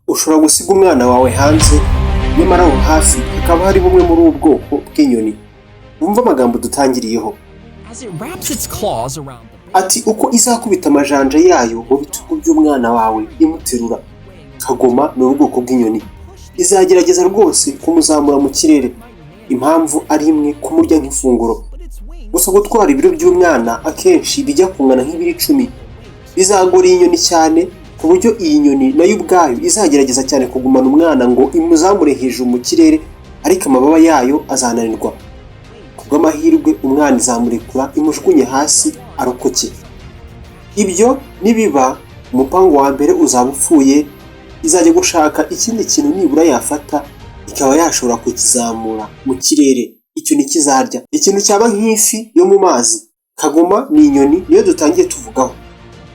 Ushobora gusiga umwana wawe hanze, nyamara aho hafi hakaba hari bumwe muri ubu bwoko bw'inyoni. Wumva amagambo dutangiriyeho. As it wraps its claws around the Ati uko izakubita amajanja yayo mu bitugu by'umwana wawe imuterura. Kagoma ni ubwoko bw'inyoni. Izagerageza rwose kumuzamura mu kirere. Impamvu ari imwe, kumurya nk'ifunguro. but its wings Gusa gutwara ibiro by'umwana akenshi bijya kungana nk'ibiro 10 bizagora iyi nyoni cyane, ku buryo iyi nyoni nayo ubwayo izagerageza cyane kugumana umwana ngo imuzamure hejuru mu kirere, ariko amababa yayo azananirwa. Kubw'amahirwe umwana izamurekura imujugunye hasi arokoke. Ibyo nibiba, umupango wa mbere uzaba upfuye. Izajya gushaka ikindi kintu nibura yafata ikaba yashobora kukizamura mu kirere. Icyo ntikizarya ikintu cyaba nk'ifi yo mu mazi. Kagoma ni inyoni, niyo dutangiye tuvugaho.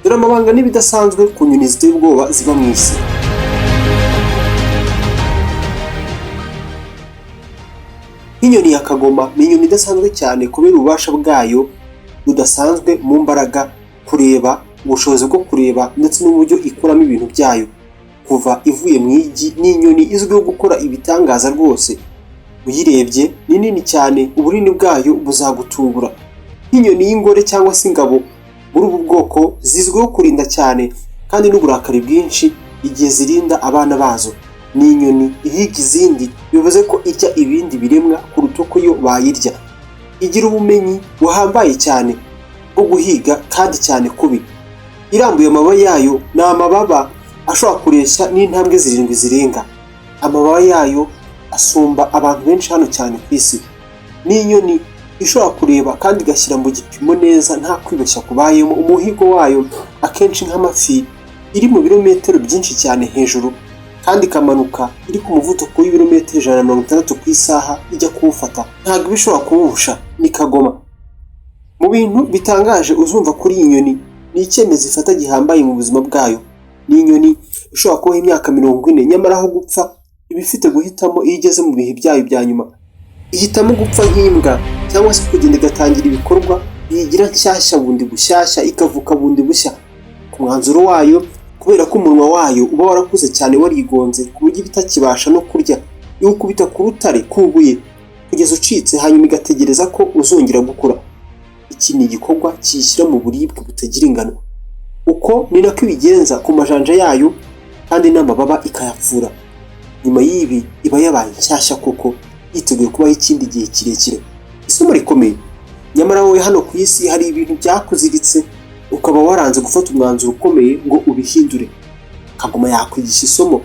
Dore amabanga n'ibidasanzwe ku nyoni ziteye ubwoba ziba mu isi. Nk'inyoni ya kagoma ni inyoni idasanzwe cyane kubera ububasha bwayo budasanzwe mu mbaraga, kureba, ubushobozi bwo kureba ndetse n'uburyo ikuramo ibintu byayo. Kuva ivuye mu igi, ni inyoni izwiho gukora ibitangaza rwose. Uyirebye ni nini cyane, ubunini bwayo buzagutungura. Nk'inyoni y'ingore cyangwa se ingabo muri ubu bwoko zizwiho kurinda cyane kandi n'uburakari bwinshi igihe zirinda abana bazo. Ni inyoni ihiga izindi, bivuze ko irya ibindi biremwa kuruta uko yo bayirya. Igira ubumenyi buhambaye cyane bwo guhiga kandi cyane kubi. Irambuye amababa yayo, ni amababa ashobora kureshya n'intambwe 7 zirenga. Amababa yayo asumba abantu benshi hano cyane ku isi. Ni inyoni ishobora kureba kandi igashyira mu gipimo neza nta kwibeshya kubayemo. Umuhigo wayo akenshi nk'amafi iri mu birometero byinshi cyane hejuru, kandi ikamanuka iri ku muvuduko w'ibirometero 160 ku isaha ijya kuwufata. Ntabwo iba ishobora kuwuhusha. Ni kagoma. Mu bintu bitangaje uzumva kuri iyi nyoni ni icyemezo ifata gihambaye mu buzima bwayo. Ni inyoni ishobora kubaho imyaka 40, nyamara aho gupfa iba ifite guhitamo. Iyo igeze mu bihe byayo bya nyuma, ihitamo gupfa nk'imbwa cyangwa se kugenda igatangira ibikorwa biyigira nshyashya bundi bushyashya, ikavuka bundi bushya. Ku mwanzuro wayo, kubera ko umunwa wayo uba warakuze cyane warigonze ku buryo iba itakibasha no kurya, iwukubita ku rutare, ku ibuye, kugeza ucitse, hanyuma igategereza ko uzongera gukura. Iki ni igikorwa kiyishyira mu buribwe butagira ingano. Uko ni nako ibigenza ku majanja yayo, kandi n'amababa ikayapfura. Nyuma y'ibi iba yabaye nshyashya koko, yiteguye kubaho ikindi gihe kirekire. Isomo rikomeye: nyamara wowe hano ku isi hari ibintu byakuziritse, ukaba waranze gufata umwanzuro ukomeye ngo ubihindure. Kagoma yakwigisha isomo.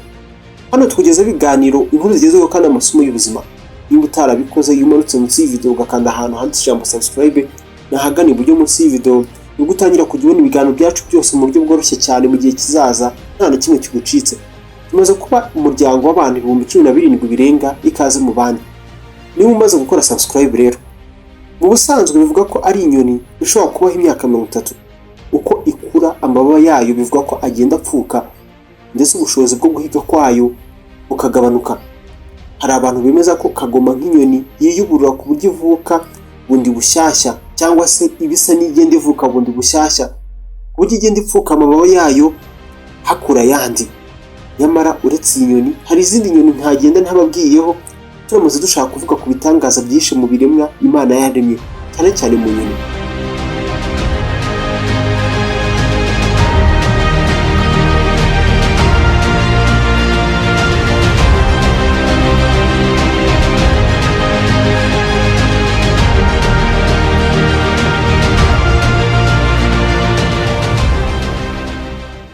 Hano tukugezaho ibiganiro, inkuru zigezweho kandi amasomo y'ubuzima. Niba utarabikoze, iyo umanutse munsi y'iyi video ugakanda ahantu handitse ijambo "subscribe" nahagana iburyo munsi y'iyi video, nibwo utangira kujya ubona ibiganiro byacu byose mu buryo bworoshye cyane mu gihe kizaza, nta na kimwe kigucitse. Tumaze kuba umuryango w'abantu 17,000 birenga. Ikaze mu bandi. Niba umaze gukora subscribe rero, mu busanzwe bivuga ko ari inyoni ishobora kubaho imyaka 30. Uko ikura, amababa yayo bivuga ko agenda apfuka, ndetse ubushobozi bwo guhiga kwayo bukagabanuka. Hari abantu bemeza ko kagoma nk'inyoni yiyuburura ku buryo ivuka bundi bushyashya, cyangwa se ibisa n'igenda ivuka bundi bushyashya, ku buryo igenda ipfuka amababa yayo hakura ayandi. Nyamara uretse iyi nyoni, hari izindi nyoni ntagenda ntababwiyeho, turamutse dushaka kuvuga ku bitangaza byinshi mu biremwa Imana yaremye, cyane cyane mu nyoni.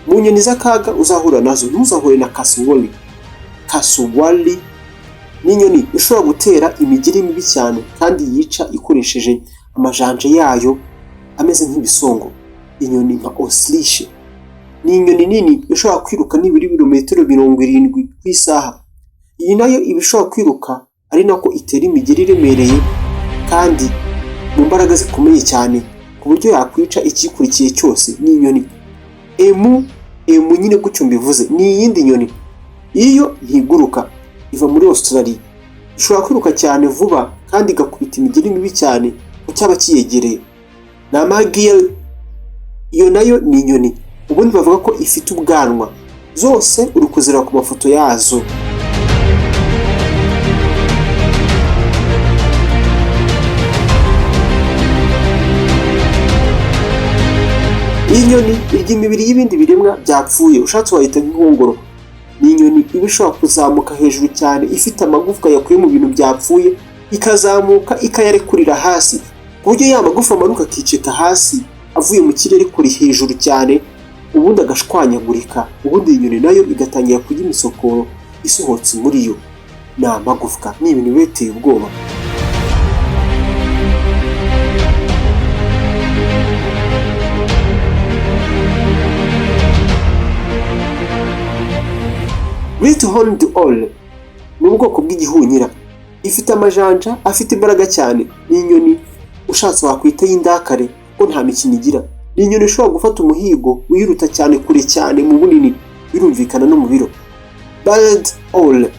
Mu nyoni z'akaga uzahura nazo, ntuzahure na kasuwari. Kasuwari ni inyoni ishobora gutera imigeri mibi cyane kandi yica ikoresheje amajanja yayo ameze nk'ibisongo. Inyoni nka ostrich ni inyoni nini ishobora kwiruka nibura ibirometero 70 ku isaha. Iyi nayo iba ishobora kwiruka ari nako itera imigeri iremereye kandi mu mbaraga zikomeye cyane, ku buryo yakwica ikikurikiye cyose. Ni inyoni emu. Emu nyine gutyo mbivuze, ni iyindi nyoni. Iyo ntiguruka, iva muri Australia. Ishobora kwiruka cyane vuba kandi igakubita imigeri mibi cyane ku cyaba kiyegereye. Ni amagiyeri. Iyo nayo ni inyoni ubundi bavuga ko ifite ubwanwa. Zose uri kuzireba ku mafoto yazo. Iyi nyoni irya imibiri y'ibindi biremwa byapfuye, ushatse wayita nk'inkongoro. Ni inyoni iba ishobora kuzamuka hejuru cyane ifite amagufwa yakuye mu bintu byapfuye, ikazamuka ikayarekurira hasi, ku buryo ya magufa amanuka akicita hasi avuye mu kirere kuri hejuru cyane, ubundi agashwanyagurika. Ubundi iyi nyoni nayo igatangira kurya imisokoro isohotse muri yo. Ni amagufwa, ni ibintu biba biteye ubwoba. Great Horned Owl ni ubwoko bw'igihunyira. Ifite amajanja afite imbaraga cyane. Ni inyoni ushatse wakwita y'indakare kuko nta mikino igira. Ni inyoni ishobora gufata umuhigo wiruta cyane kure cyane mu bunini, birumvikana no mu biro. Barred Owl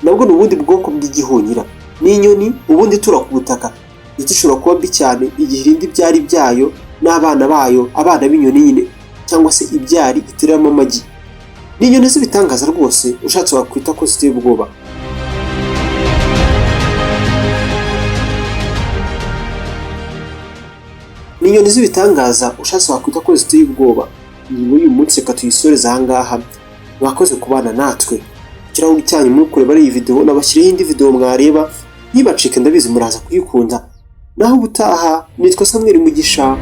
nabwo ni ubundi bwoko bw'igihunyira. Ni inyoni ubundi itura ku butaka, ndetse ishobora kuba mbi cyane igihe irinda ibyari byayo n'abana bayo, abana b'inyoni nyine, cyangwa se ibyari iteramo amagi. Ni inyoni z'ibitangaza rwose, ushatse wakwita ko ziteye ubwoba. Ni inyoni z'ibitangaza, ushatse wakwita ko ziteye ubwoba. Iyi uyu munsi reka tuyisoreze aha ngaha. Mwakoze kubana natwe. Ikirahuri cyanyu muri kureba ari iyi video, nabashyiriyeho indi video mwareba, ntibacike, ndabizi muraza kuyikunda. Naho ubutaha, nitwa Samuel Mugisha.